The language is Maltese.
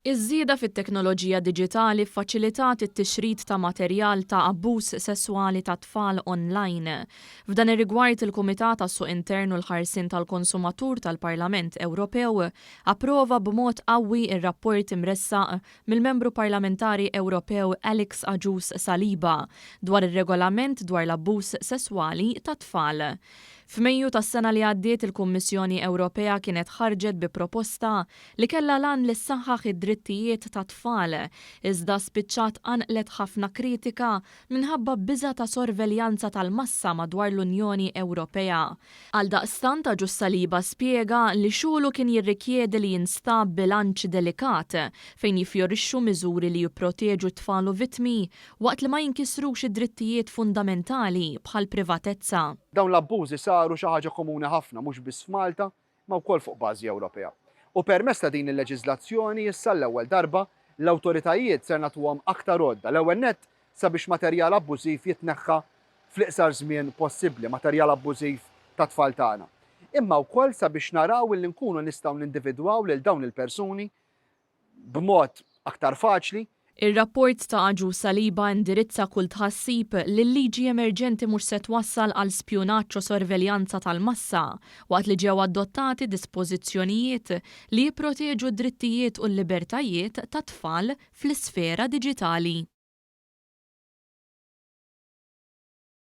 Iż-żieda fit-teknoloġija diġitali ffaċilitat it-tixrid ta' materjal ta' abbuż sesswali tat-tfal online. F'dan ir-rigward, il-Kumitat għas-Suq Intern u l-Ħarsien tal-Konsumatur tal-Parlament Ewropew approva b'mod qawwi r-rapport imressaq mill-Membru Parlamentari Ewropew Alex Agius Saliba dwar ir-Regolament dwar l-Abbuż Sesswali tat-Tfal. F'Mejju tas-sena li għaddiet il-Kummissjoni Ewropea kienet ħarġet bi proposta li kellha l-għan li ssaħħaħ id-drittijiet tat-tfal, iżda spiċċat qanqlet ħafna kritika minħabba biża' ta' sorveljanza tal-massa madwar l-Unjoni Ewropea. Għaldaqstant Agius Saliba spjega li xogħlu kien jirrikjedi li jinstab bilanċ delikat fejn jiffjorixxu miżuri li jipproteġu t-tfal u vittmi waqt li ma jinkisrux id-drittijiet fundamentali bħall-privatezza. Dawn l-abbużi saru xi ħaġa komuni ħafna mhux biss f'Malta imma wkoll fuq bażi Ewropea. U permezz ta' din il-leġiżlazzjoni issa għall-ewwel darba l-awtoritajiet ser nagħtuhom aktar għodda. L-ewwel nett sabiex materjal abbużiv jitneħħa fl-iqsar żmien possibbli, materjal abbużiv tat-tfal tagħna. Imma wkoll sabiex naraw illi nkunu nistgħu nindividwaw lil dawn il-persuni b'mod aktar faċli. Ir-rapport ta' Agius Saliba indirizza kull tħassib li l-liġi emerġenti mhux se twassal għal spjunaġġ u sorveljanza tal-massa, waqt li ġew adottati dispożizzjonijiet li jipproteġu d-drittijiet u l-libertajiet tat-tfal fl-isfera diġitali.